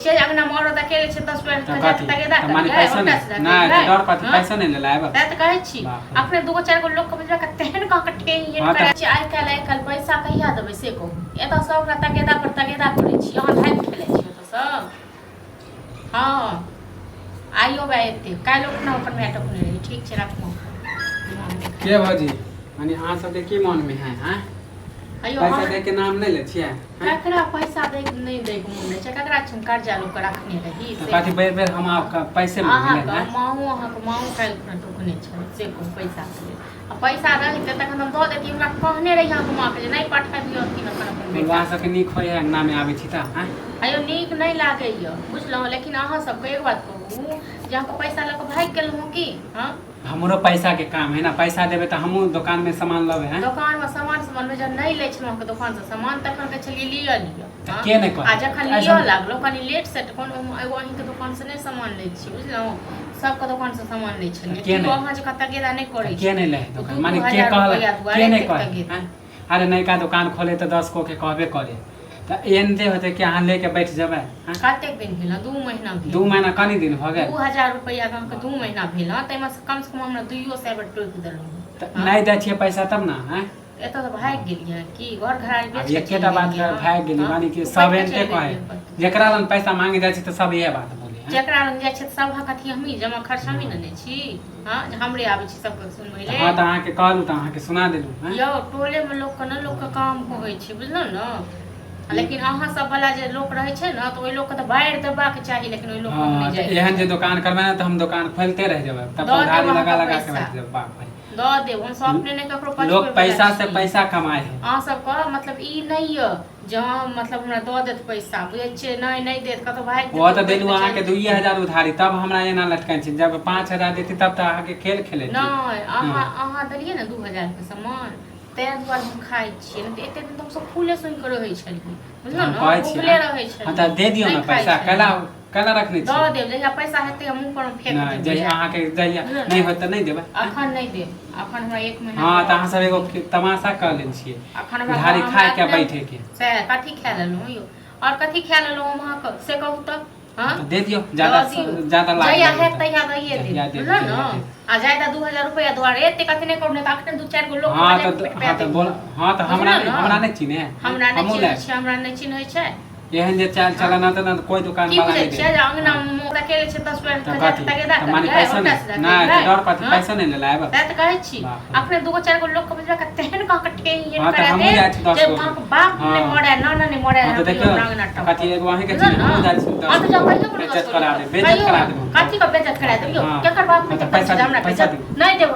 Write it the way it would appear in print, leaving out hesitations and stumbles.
छियै अंगना मे औरत अकेले छै 10 रुपया तऽ कथी तगेदा तऽ माने पैसा नहि नहि तऽ डर कथी पैसा नहि लेला आयब तैं तऽ कहै छी बाप रे। अपने दूगो चारि गो लोक के बुझबै के तेहन कह के ठेंग हँ तऽ- करै छी आइ काल्हि आइ काल्हि पैसा कहिया देबै से कहू एतऽ सब ओकरा तगेदा पर तगेदा करै छी अहाँ भागि खेलै छी ओतऽ सब हँ आइयो बा एते काल्हि उठना अपन माय टोकने रही ठीक छै राखू के भौजी माने अहाँ सबके की मोनमे है आँय अयो पैसा हम दै के नाम नहि लै छियै आँय? ककरा पैसा दै नहि दै के मोन रहै छै ककरा छै कर्जा लोक के रखने रही तऽ से कथी बेर बेर हम आपके पैसे मांगले अहाँके हैं माँओ अहाँके माँओ काल्हि खुना टोकने छल से कहू पैसाके लेल आ पैसा रहितै तखन हम दऽ देती हमरा कहने रही अहाँके माँके जे नहि पठाबियौ अथिन अपन अपन बेटा अहाँ सबके नीक होइए अंगनामे आबै छी तऽ आँय अयो नीक नहि लागैए बुझलहुँ लेकिन अहाँ सबके एक बात कहू जे अहाँके पैसा लऽ कऽ भागि गेलहुँ की हँ हमरो पैसा के काम है ना पैसा देबै तऽ हमहूँ दोकान में सामान लेबै हैं दोकान में सामान सामान में जब नहीं लै छलहुँ अहाँके दोकान से सामान तखन कहै छलियै लिअ लिअ तऽ हँ? के नहि कहै आ जखन लिअ ऐसन- लागलो कनी लेट सेट कोन एगो अहीँके दोकान से नहि सामान लै छी बुझलहुँ सबके दोकान से सामान लै छलियै के केओ नहि? अहाँ जकाँ तगेदा नहि करै के नहि लै है दू दोकान दू माने के हजार कहल रुपैआ दुआरे के नहि एतेक कहै तगेदा। हैं? अरे नयका दोकान खोले तऽ 10 गो के कहबे करे तऽ एहन जे होतै कि अहाँ लेके बैठ जेबै हैं? कतेक दिन भेल हँ? 2 महीना भेल 2 महीना कनि दिन भऽ गेल 2000 रुपैआ के अहाँके 2 महीना भेल हँ ताहिमे से कम से कम हमरा 200 बेर टोकि देलहुँ तऽ नहि दै छियै पैसा तब ने हैं एतऽ तऽ भागि गेलियै की घर घरारी आब बेच के एकेटा चलि बात गेलियै कर भागि गेली हँ? माने कि उपाय सब के एनते चलि कहै गेलियै कतौ। जेकरा लग पैसा मांगे जाइ छै तऽ सब इएह बात बोले हैं जकरा लग जाइ छै तऽ सभक अथी हमही जमा खर्च हमही ने लै छी हँ जे हमरे आबै छी सबके सुनबै तऽ ले हँ तऽ अहाँके कहलहुँ तऽ अहाँके सुना देलहुँ हैं यौ टोले मे लोकके ने लोकके काम होइ छै बुझलहुँ ने लेकिन अहाँ सब वाला जे लोक रहै छै ने तऽ ओहि लोकके तऽ बाढ़ि देबाक चाही लेकिन ओहि लोकके हँ नहि तऽ जाइ एहन जे दोकान करबै ने तऽ हम दोकान खोलिते रहि जेबै तब दऽ देब उधारी लगा अहाँके लगा के पैसा। बैठ जेबै बाप रे दऽ देब हम सब अपने नहि ककरो लोक पछुएवला पैसा से छी। पैसा कमाए है अहाँ सबके मतलब ई नहि यऽ जे हँ मतलब हमरा दऽ देत पैसा बुझै छियै नहि नहि देत कतहु भागि ओ जेतै, तऽ देलहुँ उपाय अहाँके चलि 2000 उधारी तब हमरा एना लटकाइ छै जब 5000 देती तब तऽ अहाँके खेल खेले नहि अहाँ अहाँ देलियै ने 2000 के सामान ताहि दुआरे हम खाइ छियै नहि तऽ एते दिन तऽ हमसब फूले सुनि कऽ रहै छलियै बुझलहुँ हम ने कहै छियै भूखले रहै हँ तऽ छलियै दे दियौ ने नहि खाइ पैसा छलियै। कैला कैला रखने दऽ छियै देब जहिया पैसा हेतै हम मुँह पर हम फेंक नहि देब जहिया अहाँके जहिया बुझलहुँ ने? नहि होत तऽ नहि देबै अखन नहि देब अखन हमरा एक महीना हँ तऽ अहाँ सब एगो तमाशा कऽ लेल छियै अखन हमरा उधारी हमरा खाय के अपने- बैठे के सएह कथी खा लेलहुँ यौ आओर कथी खा लेलहुँ हम अहाँके से कहू तऽ हँ तऽ दे दियौ ज्यादा दऽ दियौ। ज्यादा लाग जहिया लगतै। हैत तहिया दैये जहिया देब देब, बुझलहुँ जहिया ने देब। आ जादा 2000 रुपैआ दुआरे एते कथी नहि करू नहि तऽ अखने दू चारि गो लोक हँ तऽ हँ तऽ बोल हँ तऽ हमरा बुझलहुँ नहि ने? हमरा नहि चिन्हे हमरा नहि हमहूँ चिन्है लेब छै हमरा नहि चिन्है छै एहन जे चाल चलन तऽ ने कोई दुकान की वाला बुझै नहि छियै दे जे अंगना मे अकेले छै 10 रुपया तऽ के कथी तगेदा तऽ माने करियै पैसा उल्टा सीधा नहि नहि तऽ करियै डर कथी हँ? पैसा नहि लेला आयब तैं तऽ कहै छी बाप रे। अपने दूगो चारि गो लोक के बुझबै के तेहन कह के ठेही हँ तऽ करा हमहूँ देब जाइ छी 10 जे गो। अहाँके बाप हँ। नहि मरे नाना नहि मरे हँ तऽ देखियौ कथी एगो अहीँके बुझल चिन्ह ने? हमहूँ जाइ छी 10 हँ तऽ जाउ कहियौ ने बेज्जत 10 गो करा लोकके। देब बेज्जत कहियौ करा ने। देब कथी के बेज्जत करा देब यौ हँ। केकर बाप हँ नहि तऽ पैसा हमरा दियौ, पैसा बेज्जत दियौ। नहि देब।